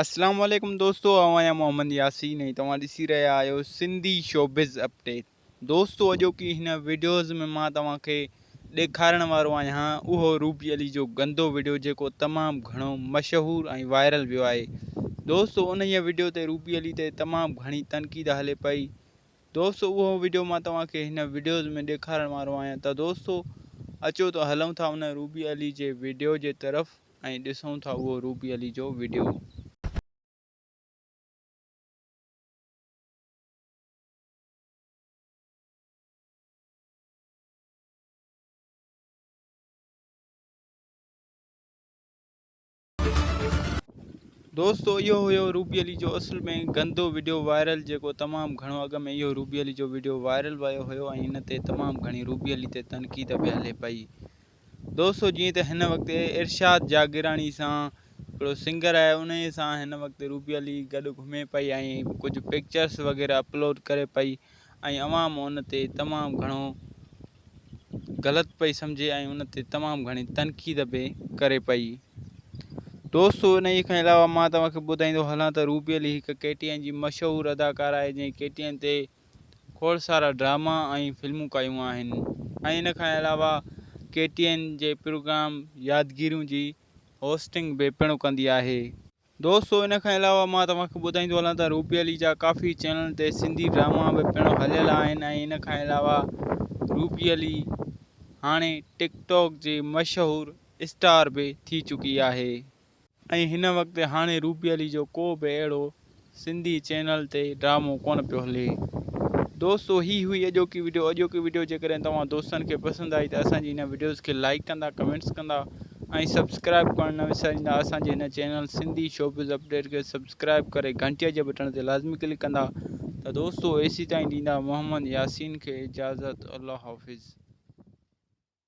اسلام عليڪم دوستو آئون آهيان محمد ياسين ۽ توهان ڏسي رهيا آهيو سنڌي شوبز اپڊيٽ دوستو اڄوڪي هن وڊيوز ۾ مان توهان کي ڏيکارڻ وارو آهيان اهو روبي علي جو گندو وڊيو جيڪو تمام گهڻو مشهور ۽ وائرل ويو آهي دوستو انهيء وڊيو تي روبي علي تي تمام گهڻي تنقيد هلي پئي دوستو اهو وڊيو مان توهان کي هن وڊيوز ۾ ڏيکارڻ وارو آهيان ته دوستو اچو ته هلون ٿا ان روبي علي جي وڊيو جي طرف ۽ ڏسون ٿا اهو روبي علي جو وڊيو. دوستو اهو هيو روبي علي جو اصل ۾ گندو وڊيو وائرل جيڪو تمام گهڻو اڳ ۾ اهو روبي علي جو وڊيو وائرل ويو هيو ۽ ان تي تمام گهڻي روبي علي تي تنقيد به هلي پئي دوستو جيئن ته هن وقت ارشاد جاگيراڻي سان هڪڙو سنگر آهي انهي سان هن وقت روبي علي گڏ گهمي پئي ۽ ڪجهه پڪچرس وغيره اپلوڊ ڪري پئي ۽ عوام ان تي تمام گهڻو غلط پئي سمجهي ۽ ان تي تمام گهڻي تنقيد به ڪري پئي دوستو انهي کان علاوه مان توهان کي ٻڌائيندو هلان ته روبي علي هڪ ڪي ٽي اين جي مشهور اداڪاره آهي جنهن ڪي ٽي اين تي کوڙ سارا ڊراما ۽ فلمون ڪيون آهن ۽ ان کان علاوه ڪي ٽي اين جي پروگرام يادگيريون جي هوسٽنگ به پڻ ڪندي آهي. دوستو ان کان علاوه مان توهان کي ٻڌائيندو هلان ته روپي علي جا ڪافي چينلن تي سنڌي ڊراما به پڻ هليل آهن ۽ ان کان علاوه روپي علي هاڻي ٽڪ ٽاڪ جي مشهور اسٽار به ٿي چڪي آهي. ۽ هن وقت هاڻي روبي علي جو ڪو به اهڙو سنڌي چينل تي ڊرامو ڪونه پيو هلي. دوستو هي هئي اڄوڪي وڊيو اڄوڪي وڊيو جيڪڏهن توهان دوستن کي پسند آئي ته اسان جي هن وڊيوز کي لائيڪ ڪندا ڪمينٽس ڪندا ۽ سبسڪرائب ڪرڻ نه وساريندا اسان جي هن چينل سنڌي شوبز اپڊيٽ کي سبسڪرائب ڪري گهنٽي جي بٽڻ تي لازمي ڪلڪ ڪندا ته دوستو ايسيتائين ڏيندا محمد ياسين کي اجازت الله حافظ.